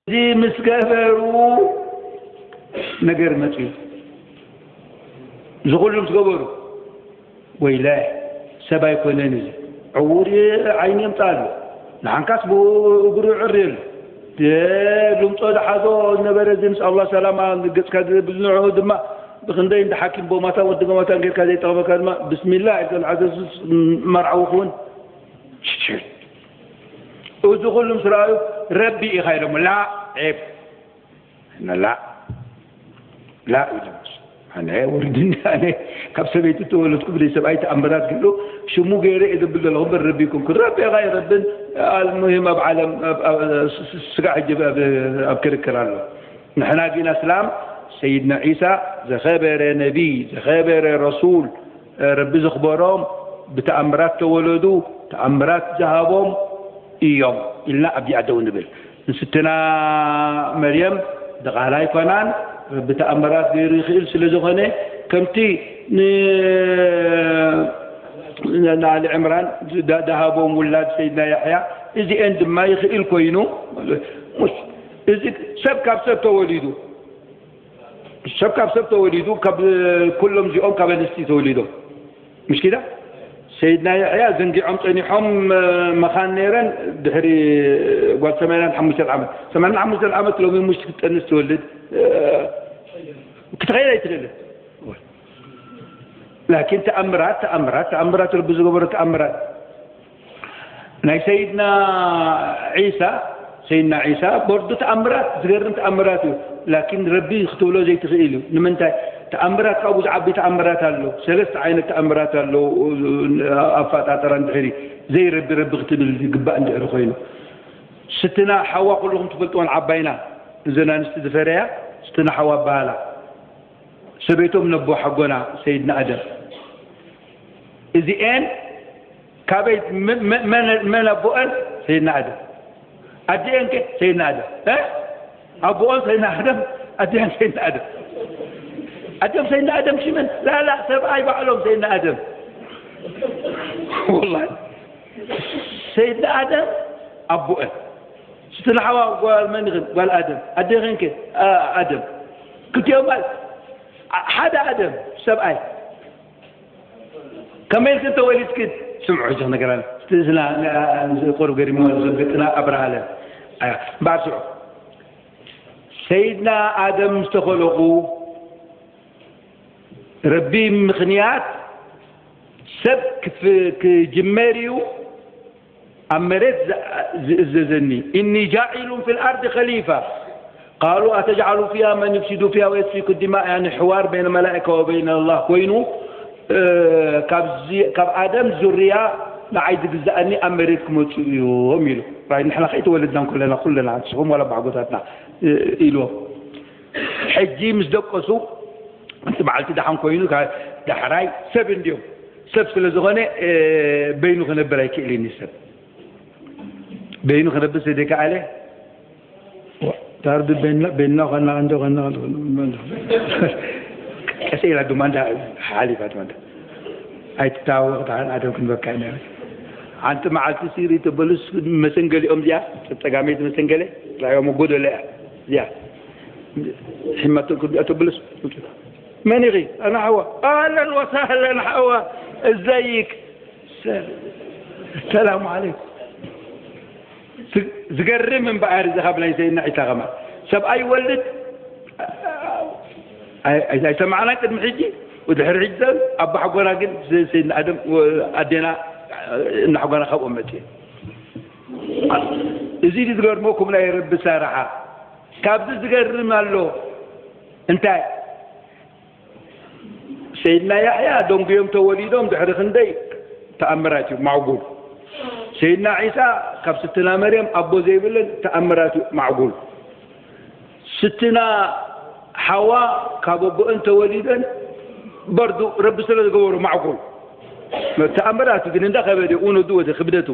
እዚ ምስ ገበሩ ነገር መፅኡ። እዚ ኩሉ ምስ ገበሩ፣ ወይለ፣ ሰብ ኣይኮነን እዚ፣ ዕዉር ዓይኒ የምፅኣሉ፣ ንሓንካስ ብእግሩ ይዕርየሉ፣ ልምፆ ዝሓዞ ዝነበረ እዚ ምስ ኣላህ ሰላማ ገፅካ ዝብል ንዕኡ ድማ ብክንደይ እንደ ሓኪም ቦማታን ወዲ ጎማታን ጌርካ ዘይጠቕመካ ድማ ብስሚላህ ኢልካ ዝሓዘ ሱስ መርዓዊ ክውን ሽሽል። እዚ ኩሉ ምስ ረኣዩ ረቢ ኢኻ ኢሎሞ፣ ላ ዔብ፣ ኣነ ላ ላ ኢሎምስ፣ ኣነ ውርድኒ፣ ኣነ ካብ ሰበይቲ ተወለድኩ ብደይ ሰብኣይ ተኣምራት ክብሎ ሽሙ ገይረ እየ ዘብል ዘለኹ እምበር ረቢ ይኮንኩ። ረቢ ኢኻ ይረብን። ኣልሙሂም ኣብ ዓለም ኣብ- ኣብ- ስ- ስ- ስጋ ሕጂ ኣብ ኣብ ክርክር ኣሎ። ንሕና ግን ኣስላም ሰይድና ዒሳ ዝኸበረ ነቢይ፣ ዝኸበረ ረሱል፣ ረቢ ዘኽበሮም ብተኣምራት ተወለዱ፣ ተኣምራት ዝሃቦም እዮም ኢልና ኣብዚኣ ደው ንብል። ንስትና መርየም ድቓላ ኣይኮናን፣ ረቢ ተኣምራት ገይሩ ይኽእል ስለ ዝኾነ ከምቲ ን ንኣሊ ዕምራን ዳ- ዳሃቦም ውላድ ሰይድና ያሕያ እዚኤን ድማ ይኽእል ኮይኑ ሙሽ እዚ ሰብ ካብ ሰብ ተወሊዱ ሰብ ካብ ሰብ ተወሊዱ ካብ ኩሎም እዚኦም ካብ ኣንስቲ ተወሊዶም ምሽ ኪዳ ሰይድና ያሕያ ዘንጊዖም ጸኒሖም መኻን ነይረን ድሕሪ ጓል ሰማንያን ሓሙሽተን ዓመት ሰማንያን ሓሙሽተን ዓመት ሎሚ ሙሽ ክትጠንስ ትወልድ ክትኸይድ ኣይትኽእልን ላኪን ተኣምራት ተኣምራት ተኣምራት ረቢ ዝገበሮ ተኣምራት ናይ ሰይድና ዒሳ ሰይድና ዒሳ ቦርዱ ተኣምራት ዝገርም ተኣምራት እዩ ላኪን ረቢ ክትብሎ ዘይትኽእል እዩ ንምንታይ ተኣምራት ካብኡ ዝዓቢ ተኣምራት ኣሎ ሰለስተ ዓይነት ተኣምራት ኣሎ ኣፋጣጠራ እንድሕሪ ዘይረቢ ረቢ ክትብል ዝግባእ እንድሕሪ ኮይኑ ስትና ሓዋ ኩልኹም ትፈልጥዎን ዓባይና እዘን ኣንስቲ ዝፈረያ ስትና ሓዋ ኣበሃላ ሰበይቶም ነቦ ሓጎና ሰይድና ኣደም እዚኤን ካበይ መን ኣቦአን ሰይድና ኣደም ኣዲአን ከ ሰይድና ኣደም ኣቦኦን ሰይድና ኣደም ኣዲአን ሰይድና ኣደም ኣዲኦም ሰይድና ኣደም ሽመን ላላ ሰብኣይ ባዕሎም ሰይድና ኣደም ወላ ሰይድና ኣደም ኣቦአን ስትልሓዋ ጓል መን ይኽን ጓል ኣደም ኣዴኽን ከ ኣደም ክልቲኦም ሓደ ኣደም ሰብኣይ ከመይ ኢልክን ተወሊድክን ስምዑ ሕጂ ክነገራን ስና ቁሩብ ገሪሞ ዘገጥና ኣብርሃለ እምበኣር ስዑ ሰይድና ኣደም ዝተኸለቑ ረቢ ምኽንያት ሰብ ክፍ- ክጅመር እዩ ኣብ መሬት ዝእዘዘኒ እኒ ጃዒሉን ፊ ልኣርድ ከሊፋ ቃሉ ኣተጅዓሉ ፊሃ መን ዩፍሲዱ ፊሃ ወየስፊኩ ዲማ ያኒ ሕዋር በይነ መላእካ ወበይነ ኣላህ ኮይኑ ካብ ኣደም ዙርያ ንዓይ ዝግዛእኒ ኣብ መሬት ክመፁ እዮም ኢሉ ራይ ንሕና ከይተወለድና እንከለና ኩለና ንስኹም ዋላ ባዕጎታትና ኢልዎም ሕጂ ምስ ደቀሱ እቲ በዓልቲ ደሓን ኮይኑ ዳሕራይ ሰብ እንድዮም ሰብ ስለ ዝኾነ በይኑ ክነብር ኣይክእልን እዩ ሰብ በይኑ ክነብር ስለ ዘይከኣለ ዳርቢ በይንና በይንና ኾና እንዶ ኾና ቀስ ኢላ ድማ እንዳ ሓሊፋ ድማ እንዳ ኣይትታወቕ ደሓን ኣደም ክንበካ ኢና ሓንቲ መዓልቲ ሲሪ ተበሉስ መሰንገሊኦም እዚኣ ጸጋመይቲ መሰንገለ ራዮም ጎደለ እያ እዚኣ ሕማቶም ክብዳ ተበሉስ መን ኢኺ ኣነ ሓዋ ኣለን ወሳለን ሓዋ እዘይክ ሰላሙ ዓለይኩም ዝገርም እምበኣር እዚ ካብ ናይ ሰይድና ዒሳ ከማ ሰብኣይ ይወልድ ኣይሰማዕና ቅድሚ ሕጂ ወድሕሪ ሕጂ ሰብ ኣባ ሓጎና ግን ሰይድና ኣደም ኣዴና እና ሓጎና ካብኦም መፅኡ እዚ ዝገርመኩም ናይ ረቢ ሰራሓ ካብዚ ዝገርም ኣሎ እንታይ ሰይድና ያሕያ ደንጉዮም ተወሊዶም ድሕሪ ክንደይ ተኣምራት እዩ ማዕጉል ሰይድና ዒሳ ካብ ስትና መርየም ኣቦ ዘይብለን ተኣምራት እዩ ማዕጉል ስትና ሓዋ ካብ ኣቦአን ተወሊደን በርዱ ረቢ ስለ ዝገበሩ ማዕጉል ተኣምራት ግን እንዳ ከበደ ኡነዱ ወደ ክብደቱ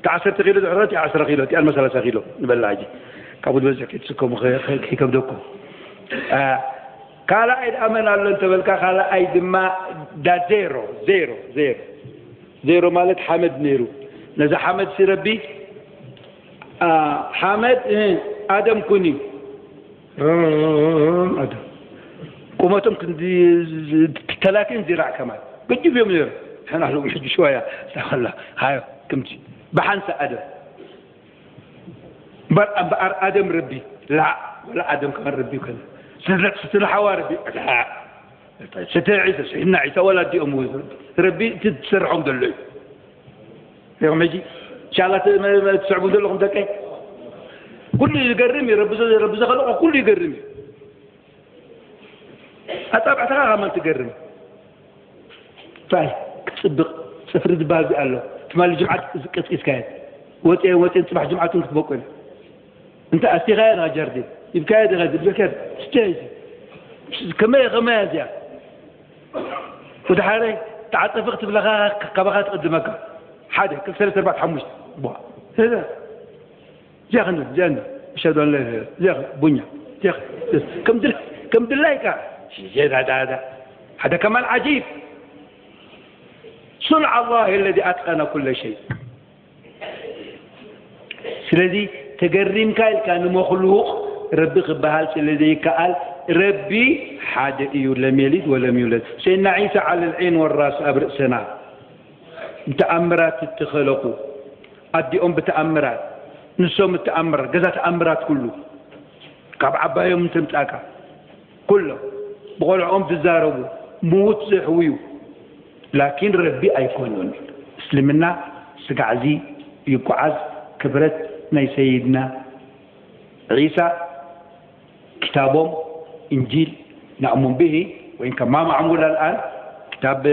ተዓሰርተ ኪሎ ድሕረት ዓስራ ኪሎ ቲኣን መሰላሳ ኪሎ ንበላ ሕጂ ካብኡ ዝበዝሕ ክትስከሙ ከይከብደኩም ካልኣይ ደኣ መን ኣሎ እንተበልካ ካልኣይ ድማ ዳ ዜሮ ዜሮ ዜሮ ዜሮ ማለት ሓመድ ነይሩ ነዚ ሓመድ ሲ ረቢ ሓመድ ኣደም ኩኒ ኣደም ቁመቶም ክንዲ ተላቲን ዚራዕ ከማን ገጅፍ እዮም ነይሩ። ሕና ሎም ሕጂ ሽዋያ ላኸላ ሃዮ ክምቲ ብሓንሳ ኣደም እምበር ኣደም ረቢ ላ ወላ ኣደም ከማን ረቢ ከለ ስለ ሓዋ ረቢ ላ ስተ ዒሳ ስሒና ዒሳ ወላ ዲኦም ረቢ እቲ ትሰርሖም ዘሎ እዩ። ሪኹም ሕጂ ሻላ ትስዕቡ ዘለኹም ደቀይ ኩሉ ይገርም እዩ። ረቢ ዘኸለቆ ኩሉ ይገርም እዩ። ኣጻብዕትኻ ከማን ትገርም ታይ ክጽብቕ ጽፍሪ ዝበሃል ኣሎ ትማሊ ጅምዓት ቀስቂስካየት ወፅአን ወፅአን ፅባሕ ጅምዓትን ክትበቁል እንተ ኣስቲኻያ ዲኻ ጃርዲን ሂብካያ ዲኻ ዝብለካ ትስተያ እዚ ከመይ ከመይ እዚኣ ወደ ሓደ ተዓፀፊ ክትብለካ ካባኻ ትቕድመካ ሓደ ክልተ ሰለስተ ኣርባዕተ ሓሙሽተ ቧ እዚኣ ክንብል እዚኣ እሸዱ ኣን ላ እዚኣ ቡኛ እዚኣ ከም ድላይካ ሸዳዳዳ ሓደ ከማን ዓጂብ صنع الله الذي أتقن كل شيء ስለዚ ተገሪምካ ኢልካ ንመክሉቕ ረቢ ክበሃል ስለ ዘይከኣል ረቢ ሓደ እዩ ለም የሊድ ወለም ይውለድ ሰይድና ዒሳ ዓለ ልዒን ወራስ ኣብ ርእስና ብተኣምራት እትኸለቁ ኣዲኦም ብተኣምራት ንሶም ብተኣምራት ገዛ ተኣምራት ኩሉ ካብ ዓባዮም እንተምጻእካ ኩሎም ብቆልዕኦም ዝዛረቡ ምዉት ዘሕውዩ ላኪን ረቢ ኣይኮኑን። እስልምና ስጋዕዚ ይጓዓዝ ክብረት ናይ ሰይድና ዒሳ ክታቦም እንጂል نأمن به وإن كان ما معمول الآن ክታብ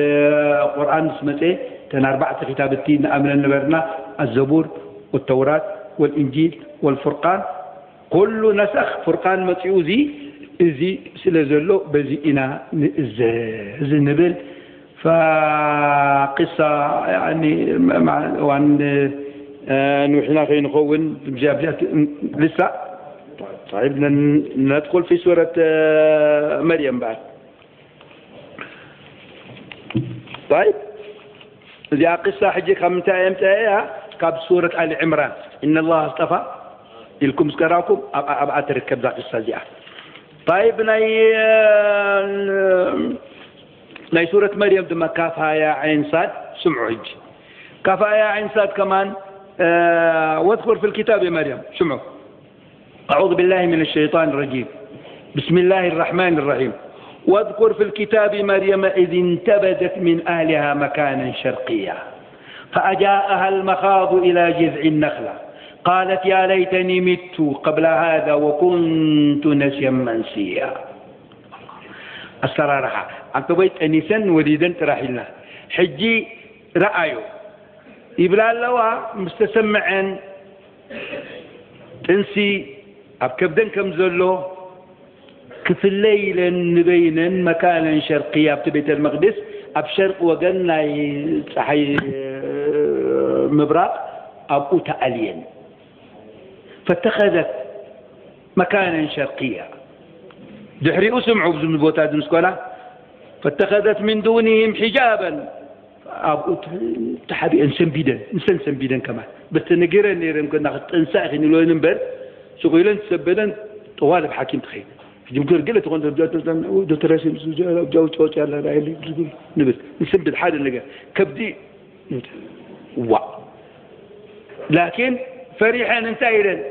ቁርኣን ምስ መፀ እተን ኣርባዕተ ክታብቲ ንኣምነን ነበርና ኣዘቡር ወተውራት ወልእንጂል ወልፍርቃን ኩሉ ነሰኽ ፍርቃን መፂኡ እዚ እዚ ስለ ዘሎ በዚ ኢና ንእዘዝ ንብል فقصة يعني مع الأوان ንውሕና ከይንኸውን ብዚያ ብዚያ ልሳ طيب ندخل في سورة مريم بعد طيب እዚኣ ቅሳ ሕጂ ካብ ምንታይ እየ ምፅኣያ ካብ ሱረት ኣሊ ዕምራን إن الله اصطفى ኢልኩም ዝቀራእኩም ኣብኣ ትርከብ እዛ ቅሳ እዚኣ طيب ናይ ናይ ሱረት መርየም ድማ ካፋያ ዓይን ሳድ ስምዑ ሕጂ ካፋያ ዓይን ሳድ ከማን واذكر في الكتاب يا مريم ስምዑ أعوذ بالله من الشيطان الرجيم بسم الله الرحمن الرحيم واذكر في الكتاب مريم إذ انتبذت من أهلها مكانا شرقيا فأجاءها المخاض إلى جذع النخلة قالت يا ليتني مت قبل هذا وكنت نسيا منسيا ኣሰራርሓ ኣንተቦይ ጠኒሰን ወሊደን ጥራሕ ኢልና ሕጂ ረኣዮ ይብላ ኣለዋ ምስ ተሰምዐን ጥንሲ ኣብ ከብደን ከም ዘሎ ክፍለይ ኢለን ንበይነን መካነን ሸርቅያ ኣብቲ ቤተል መቅድስ ኣብ ሸርቅ ወገን ናይ ፀሓይ ምብራቅ ኣብኡ ተኣልየን ፈተኸዘት መካነን ሸርቅያ ድሕሪኡ ስምዑ ብዙ ቦታ ዝምስኮና ፈተኸዘት ምን ዱንህም ሒጃበን ኣብኡ ተሓቢአን ሰንቢደን ንሰን ሰንቢደን ከማን በቲ ነጊረን ነይረን ኮና ክትጠንሳ ኢኺን ኢሎን እምበር ሱቕ ኢለን ትሰበደን ጠዋልብ ሓኪም ትኸይድ ሕጂ ምክር ገለ ትኾን ዶክተር ያሲን ጃውጫ ወጪ ኣላ ራይሊ ንብል ንሰንብድ ሓደ ነገር ከብዲ ዋ ላኪን ፈሪሐን እንታይ ኢለን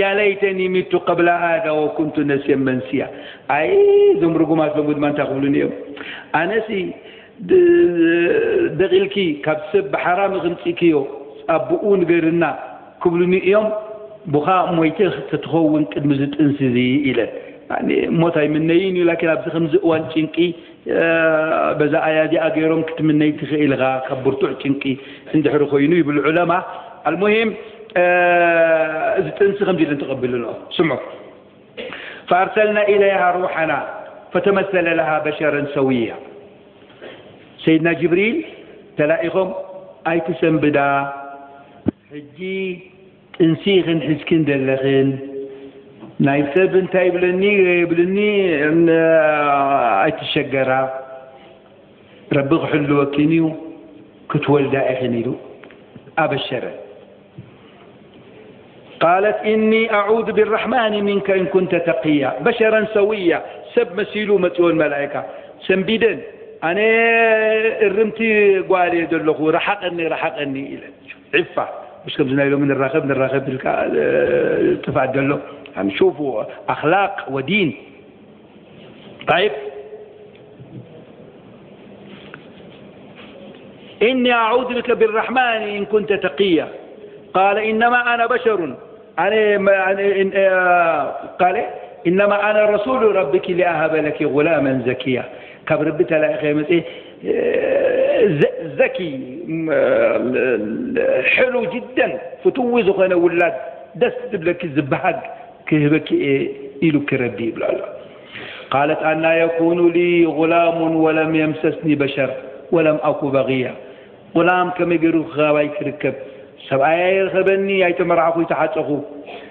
يا ليتني مت قبل هذا وكنت نسيا منسيا ኣይ እዞም ርጉማት ሎሚ ድማ እንታይ ክብሉኒ እዮም ኣነሲ ደቂልኪ ካብ ሰብ ብሓራም ከምፅእክዮ ኣቦኡ ንገርና ክብሉኒ እዮም ብኻ ሞይተ ተትኸውን ቅድሚ ዝጥንሲ እዚ ኢለን ሞት ኣይምነይን እዩ ላኪን ኣብዚ ከምዚ እዋን ጭንቂ በዛ ኣያ እዚኣ ገይሮም ክትምነይ ትኽእል ኢኻ ካብ ብርቱዕ ጭንቂ እንድሕሪ ኮይኑ ይብሉ ዑለማ ኣልሙሂም እዚ ጥንሲ ከምዚ ኢለን ተቐብልንኦ ስምዑ فأرسلنا إليها روحنا فتمثل لها بشرا سويا ሰይድና ጅብሪል ተላኢኾም ኣይትሰንብዳ ሕጂ ጥንሲ ኢኽን ሒዝክን ዘለኽን ናይ ሰብ እንታይ ይብለኒ ይብልኒ ኣይትሸገራ ረቢ ክሕልወክን እዩ ክትወልዳ ኢኽን ኢሉ ኣበሸረ قالت إني أعوذ بالرحمن منك إن كنت تقيا بشرا سويا. ሰብ መሲሉ መፅወን መላእካ ሰንቢደን፣ ኣነ እርምቲ ጓል እየ ዘለኹ፣ ረሓቐኒ ረሓቐኒ ኢለን። ዒፋ። مش ከምዚ ናይ ሎሚ ንራኸብ ንራኸብ ኢልካ ጥፋት ዘሎ። ሹፉ ኣኽላቅ ወዲን። طيب. إني أعوذ بك بالرحمن إن كنت تقيا. قال إنما أنا بشر. أنا ما- أنا إن- آه، قال إنما أنا رسول ربك لأهب لك غلاما زكيا. ካብ ረቢ ተላኢኸ መፅእ ዘኪ ሕሉ ጅደን ፍትዊ ዝኾነ ውላድ ደስ ዝብለኪ ዝበሃግ ክህበኪ እየ ኢሉኪ ረቢ ይብላ ኣሎ። قالت أنى يكون لي غلام ولم يمسسني بشر ولم أك بغيا. غلام ከመይ ገይሩ ካባይ ክርከብ? ሰብኣይ ኣይረኸበኒ፣ ኣይተመርዓኹ፣ ኣይተሓፀኹ።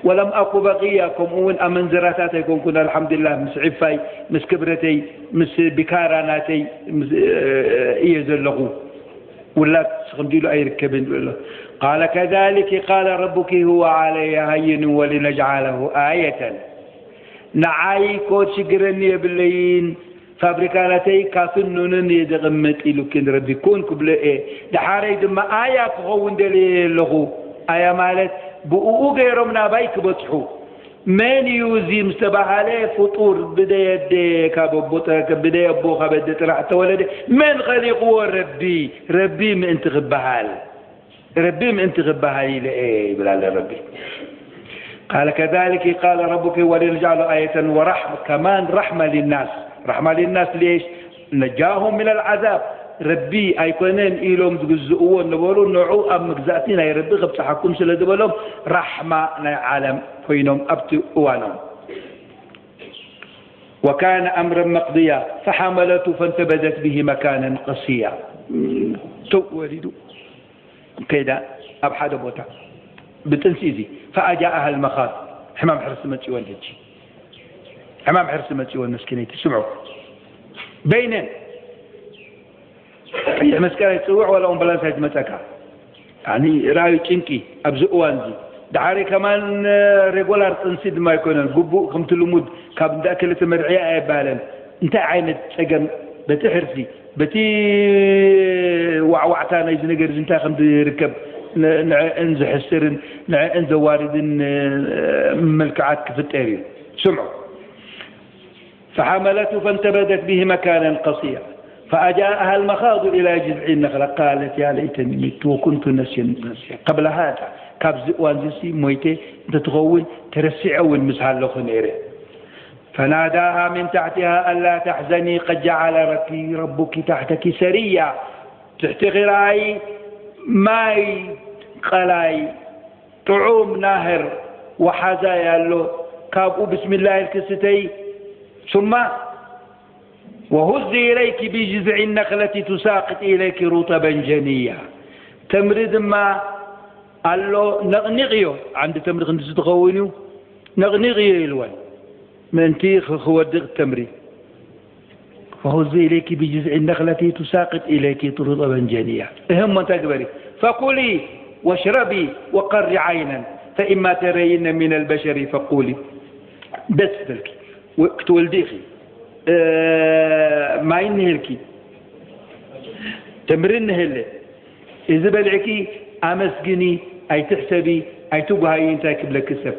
ولم أك بغيا፣ ከምኡ እውን ኣመንዝራታት ኣይኮንኩን። ኣልሓምዱሊላህ ምስ ዒፋይ፣ ምስ ክብረተይ፣ ምስ ቢካራ ናተይ እየ ዘለኹ። ውላድ ስኽምዲሉ ኣይርከብን ይብሎ። قال كذلك قال ربك هو علي هين ولنجعله آية. ንዓይ ኮድ ሽግረኒ የብለይን፣ ፋብሪካ ናተይ ካፍን ኑንን እየ ዘቐምጥ ኢሉኪ ንረቢ ኩን ክብሎ እየ። ደሓረይ ድማ ኣያ ክኸውን ደልየ ኣለኹ። ኣያ ማለት ብእኡ ገይሮም ናባይ ክበፅሑ። መን እዩ እዚ ምስ ተባሃለ ፍጡር ብደይ ኣደ ካብ ኣቦ ጥ- ብደይ ኣቦ ካብ ኣደ ጥራሕ እተወለደ መን ኸሊቕዎ? ረቢ። ረቢ ምእንቲ ክበሃል ረቢ ምእንቲ ክበሃል ኢለ እየ ይብል ኣሎ ረቢ። قال كذلك قال ربك ولنجعله آية ورحمة كمان رحمة للناس رحمة للناس ليش نجاهم من العذاب ረቢ ኣይኮነን ኢሎም ዝግዝእዎ ነበሩ ንዑ ኣብ መግዛእቲ ናይ ረቢ ከብፅሓኩም ስለ ዝበሎም ራሕማ ናይ ዓለም ኮይኖም ኣብቲ እዋኖም وكان أمرا مقضيا فحملته فانتبذت به مكانا قصيا ተው ወሊዱ ከይዳ ኣብ ሓደ ቦታ ብጥንሲ እዚ فأجاءها المخاض ሕማም ሕርሲ መፂወን ሕጂ ሕማም ሕርሲ መፂወን መስኪነይቲ ስምዑ በይነን ቀይሕ መስቀል ኣይትፅውዕ ዋላ ኣምቡላንስ ኣይትመፀካ ራእዩ ጭንቂ ኣብዚ እዋን እዚ ደሓረይ ከማን ሬጎላር ጥንሲ ድማ ኣይኮነን ግቡእ ከምቲ ልሙድ ካብ እንዳ ክልተ መድዕያ ኣይባለን እንታይ ዓይነት ፀገም በቲ ሕርሲ በቲ ዋዕዋዕታ ናይዚ ነገር እዚ እንታይ ከም ዝርከብ ንዕእን ዝሕስርን ንዕእን ዘዋርድን መልክዓት ክፍጠር እዩ ስምዑ فحملته فانتبذت به مكانا قصيا فأجاءها المخاض إلى جذع النخلة قالت يا ليتني مت وكنت نسيا منسيا قبل هذا ካብዚ እዋን እዚ ሞይተ እንተትኸውን ተረሲዐ እውን ምስ ሃለኹ ነይረ فناداها من تحتها ألا تحزني قد جعل ربك ربك تحتك سريا ትሕትኺ ረኣይ ማይ ቀላይ ጥዑም ናህር ወሓዛይ ኣሎ ካብኡ ብስሚላ ኢልኪ ስተይ ثم وهزي إليك بجذع النخلة تساقط إليك رطبا جنيا ተምሪ ድማ ኣሎ ነቕኒቕዮ ዓንዲ ተምሪ ክንድዚ ትኸውን እዩ ነቕኒቕዮ ኢልወን ምእንቲ ክወድቕ ተምሪ وهزي إليك بجذع النخلة تساقط إليك رطبا جنيا እህሞ እንታይ ግበሪ فكلي واشربي وقري عينا فإما ترين من البشر فقولي ደስ በልኪ ክትወልዲ ኢኺ ማይ እንሄልኪ ተምሪ እንሄለ እዚ በሊዕኪ ኣመስግኒ ኣይትሕሰቢ ኣይትጉሃዪ እንታይ ክብለኪ ሰብ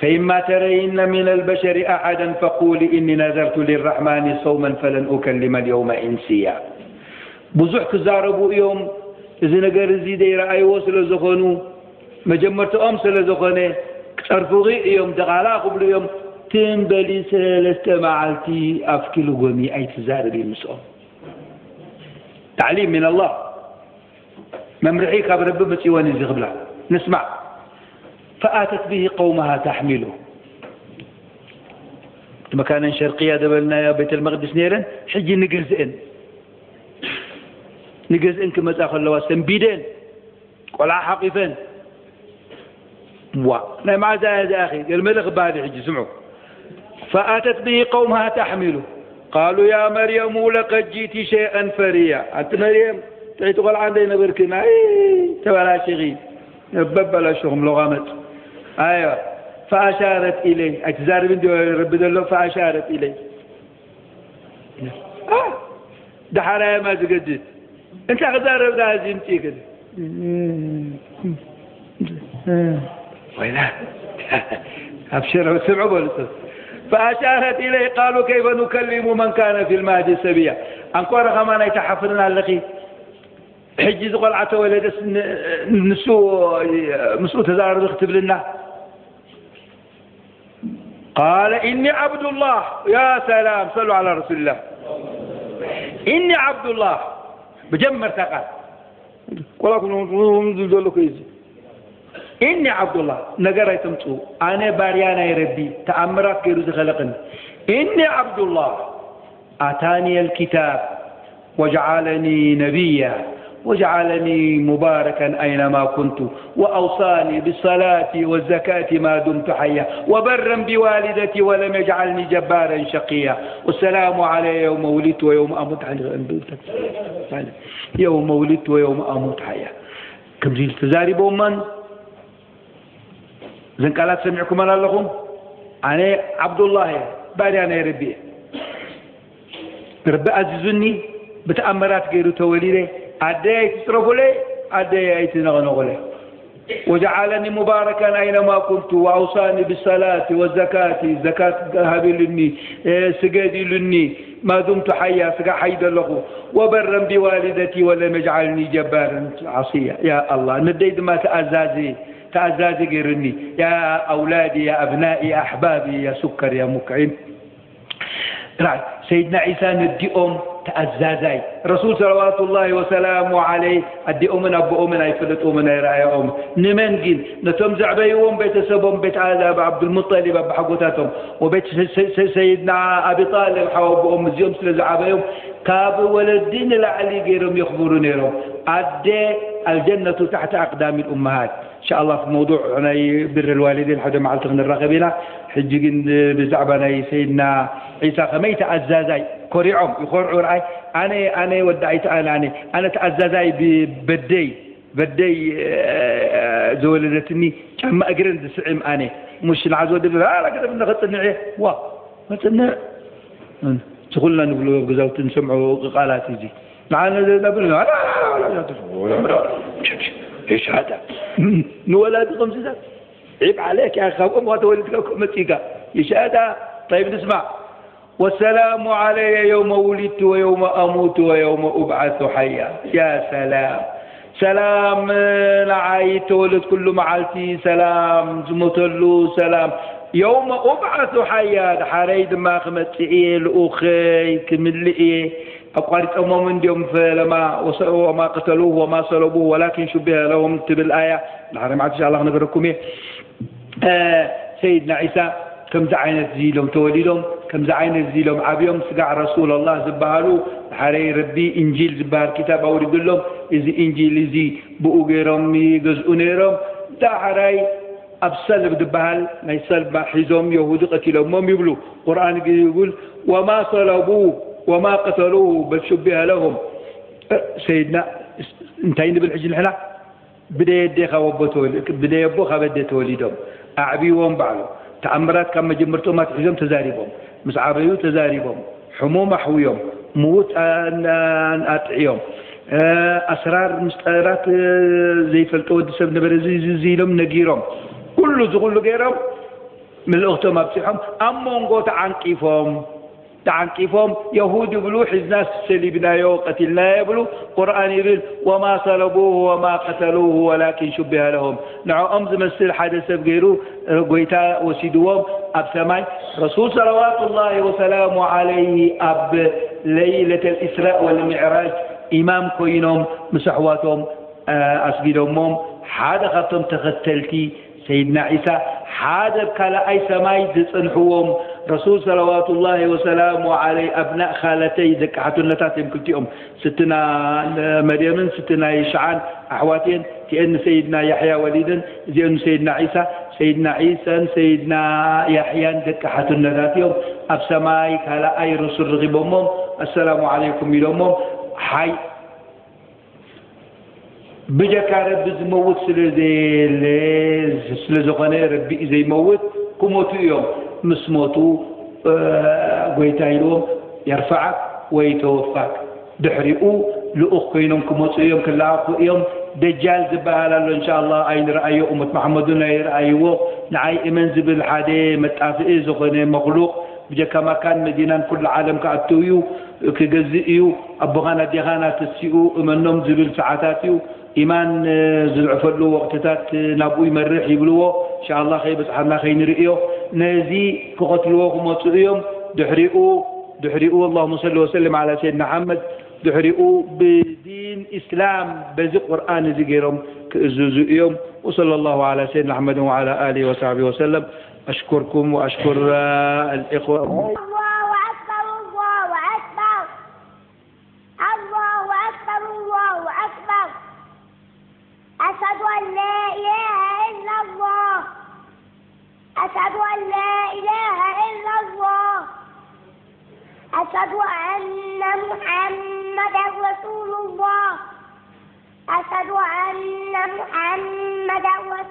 فإما ترين من البشر أحدا فقولي إني نذرت للرحمن صوما فلن أكلم اليوم إنسيا ብዙሕ ክዛረቡ እዮም እዚ ነገር እዚ ዘይረኣይዎ ስለ ዝኾኑ መጀመርትኦም ስለ ዝኾነ ክፀርፉኺ እዮም ደቓላ ክብሉ እዮም ትም በሊ ሰለስተ መዓልቲ ኣፍኪ ልጎሚ ኣይትዛረቢ ምስኦም تعليم من الله መምርሒ ካብ ረቢ መፂወን እዚ ክብላ ንስማዕ فأتت به قومها تحمله እቲ መካነን ሸርቅያ ደበልናዮ ቤተል መቅድስ ነይረን ሕጂ ንገዝእን ንገዝእን ክመፃ ከለዋ ሰንቢደን ቆልዓ ሓቂፈን ዋ ናይ መዓዛ እያ እዚኣ ኺ ገለ መለ ክበሃል እዩ ሕጂ ስምዑ فأتت به قومها تحمله قالوا يا مريم لقد جئت شيئا فريا ኣንቲ መርየም ጥዕይቲ ቆልዓ እንደ ነበርክን ኣይ ተበላሽኺ በበላሽኹም ለጓመጥ ኣዮ ፈኣሻረት ኢለይ ኣይትዛርብ እንዲ ረቢ ዘሎ ፈኣሻረት ኢለይ ደሓራየማ ዝገድድ እንታይ ክዛረብ ዳ እዚ ምፅእ ግን ወይላ ኣብሽር ስምዑ በሉ ፈኣሻረት ኢለይ ቃሉ ከይፈ ኑከሊሙ መን ካነ ፊ ልማህዲ ሰብያ ኣንኮረ ከማን ኣይትሓፍርን ኣለኺ ሕጂ ዝቆልዓ ተወለደስ ንሱ ምስኡ ተዛረቢ ክትብልና قال إني عبد الله يا سلام صلوا على رسول الله إني عبد الله መጀመርታ ቃል ቆላኩም ዘለኩ እዚ إني عبد الله ነገር ኣይተምፁ ኣነ ባርያ ናይ ረቢ ተኣምራት ገይሩ ዝኸለቅን إني عبد الله آتاني الكتاب وجعلني نبيا وجعلني مباركا أينما كنت وأوصاني بالصلاة والزكاة ما دمت حيا وبرا بوالدتي ولم يجعلني جبارا شقيا والسلام علي يوم ولدت ويوم أموت يوم ولدت ويوم أموت حيا كم زيل تزاري بومان እዘን ቃላት ሰሚዕኩመን ኣለኹም ኣነ ዓብዱላህ እየ ባርያ ናይ ረቢ እየ ረቢ ኣዚዙኒ ብተኣምራት ገይሩ ተወሊደ ኣደይ ኣይትፅረፉለይ ኣደይ ኣይትነቕነቑለይ وجعلني مباركا أينما كنت وأوصاني بالصلاة والزكاة زكاة هبلني سجدلني ما دمت حيا سجا حي دلخو وبرا بوالدتي ولم يجعلني جبارا عصيا يا الله نديد ما تأزازي تأزازي قرني يا أولادي يا أبنائي يا أحبابي يا سكر يا مكعين رأي سيدنا عيسى نديهم تأزازي رسول صلوات الله وسلامه عليه أديهم أبوهم أي فلتهم أي رأيهم نمن جن نتم زعبيهم بيتسبهم بيت آل أبي عبد المطلب أبو حقوتاتهم وبيت سيدنا أبي طالب حوابهم زيهم سلزعبيهم كاب ولدين العلي غيرهم يخبرون يرهم أدي الجنة تحت أقدام الأمهات إن شاء الله في موضوع ናይ ብር الوالدين ሓደ መዓልቲ ክንራኸብ ኢና ሕጂ ግን ብዛዕባ ናይ ሰይድና ዒሳ ከመይ ተኣዛዛይ ኮሪዖም ይኮርዑ ርኣይ ኣነ ኣነ ወዲ ኣይተ ኣነ ኣነ ኣነ ተኣዛዛይ በደይ በደይ ዝወለደትኒ ጫማ እግረን ዝስዕም ኣነ ሙሽ ንዓዝ ወዲ ኣላ ገደብ ከፅንዕ እየ ዋ መፅንዕ እቲ ኩልና ንብሎ ኣብ ገዛውቲ ንሰምዖ ቃላት እዚ ንዓና ዘናብል ይሻዳ ንወላዲ ከምዚታት ዒብ ዓለክ ካብኦም ተወሊድካ መፂእካ ይሻዳ طيب نسمع والسلام علي يوم ولدت ويوم أموت ويوم أبعث حيا يا سلام سلام ንዓይ ተወለድኩሉ መዓልቲ ሰላም ዝሞተሉ ሰላም يوم أبعث حيا ድሓረይ ድማ ክመፅእ እየ ልኡኸይ ክምልእ እየ ኣቋሪፀሞም እንዲዮም ፈለማ وما قتلوه وما صلبوه ولكن شبه لهم ትብል ኣያ ድሓረ መዓልቲ ኢንሻ ኣላህ ክነገረኩም እየ ሰይድና ዒሳ ከምዚ ዓይነት እዚ ኢሎም ተወሊዶም ከምዚ ዓይነት እዚ ኢሎም ዓብዮም ስጋዕ ረሱል ኣላህ ዝበሃሉ ድሓረይ ረቢ እንጂል ዝበሃል ክታብ ኣውሪዱሎም እዚ እንጂል እዚ ብኡ ገይሮም ይገዝኡ ነይሮም ዳሕራይ ኣብ ሰልብ ዝበሃል ናይ ሰልባ ሒዞም የሁዲ ቀቲሎሞም ይብሉ ቁርኣን ይብል وما صلبوه وما قتلوه بل شبه لهم ሰይድና እንታይ ንብል ሕጂ ንሕና ብደይ ኣዴ ካብ ኣቦ ተወሊ ብደይ ኣቦ ካብ ኣደ ተወሊዶም ኣዕብይዎም ባዕሉ ተኣምራት ካብ መጀመርቶም ኣትሒዞም ተዛሪቦም ምስ ዓበዩ ተዛሪቦም ሕሙም ኣሕውዮም ምዉት ኣጥዕዮም ኣስራር ምስጢራት ዘይፈልጦ ወዲ ሰብ ነበረ እዚ ኢሎም ነጊሮም ኩሉ እዚ ኩሉ ገይሮም ምልእኽቶም ኣብፂሖም ኣብ መንጎ ተዓንቂፎም ተዓንቂፎም የሁድ ይብሉ ሒዝና ሰሊብናዮ ቀቲልናዮ ይብሉ ቁርኣን ይብል وما صلبوه وما قتلوه ولكن شبه لهم ንዕኦም ዝመስል ሓደ ሰብ ገይሩ ጎይታ ወሲድዎም ኣብ ሰማይ ረሱል صلوات الله وسلامه عليه ኣብ ليلة الإسراء والمعراج ኢማም ኮይኖም ምስ ኣሕዋቶም ኣስጊዶሞም ሓደ ካብቶም ተኸተልቲ ሰይድና ዒሳ ሓደ ኣብ ካልኣይ ሰማይ ዝጸንሕዎም ረሱል ሰለዋቱላሂ ወሰላሙ ዓለይ ኣብናእ ኻለተይ ደቂ ሓትነታት እዮም ክልቲኦም ስትና መርየምን ስትና ይሽዓን ኣሕዋት እየን እቲአን ንሰይድና ያሕያ ወሊደን እዚአን ንሰይድና ዒሳ ሰይድና ዒሳን ሰይድና ያሕያን ደቂ ሓትነታት እዮም ኣብ ሰማይ ካልኣይ ሩሱል ርኺቦሞም ኣሰላሙ ዓለይኩም ኢሎሞም ሓይ ብጀካ ረቢ ዝመውት ስለ ዘየለ፣ ስለ ዝኾነ ረቢ እዩ ዘይመውት። ክሞቱ እዮም። ምስ ሞቱ፣ እ፣ ጎይታ ኢልዎም፣ የርፈዓክ ወይ ተወፋክ። ድሕሪኡ ልኡኽ ኮይኖም ክመፁ እዮም፣ ክለኣኹ እዮም። ደጃል ዝበሃል ኣሎ፣ እንሻኣላህ ኣይንረኣዮ። እመት መሓመድ እውን ኣይረኣይዎ። ንዓይ እመን ዝብል ሓደ መጣፍኢ ዝኾነ መኽሉቕ ብጀካ ማካን መዲናን ኩሉ ዓለም ክኣትው እዩ፣ ክገዝእ እዩ። ኣቦኻን ኣዴኻን ኣተሲኡ እመኖም ዝብል ሰዓታት እዩ። ኢማን፣ እ፣ ዝድዕፈሉ ወቕትታት፣ እ፣ ናብኡ ይመርሕ ይብልዎ። እንሻኣላህ ከይበጽሓና ከይንርእዮ። ነዚ ክቐትልዎ ክመጹ እዮም። ድሕሪኡ፣ ድሕሪኡ፣ اللهم صل وسلم على سيدنا محمد، ድሕሪኡ ብዲን ኢስላም በዚ ቁርኣን እዚ ገይሮም ክእዝዙ እዮም። وصلى الله على سيدنا محمد وعلى آله وصحبه وسلم. أشكركم وأشكر، آه، الإخوة. الله أكبر، الله أكبر، الله أكبر، الله أكبر. أشهد أن لا إله إلا الله. أشهد أن لا إله إلا الله. أشهد أن محمدا رسول الله. أشهد أن محمدا رسول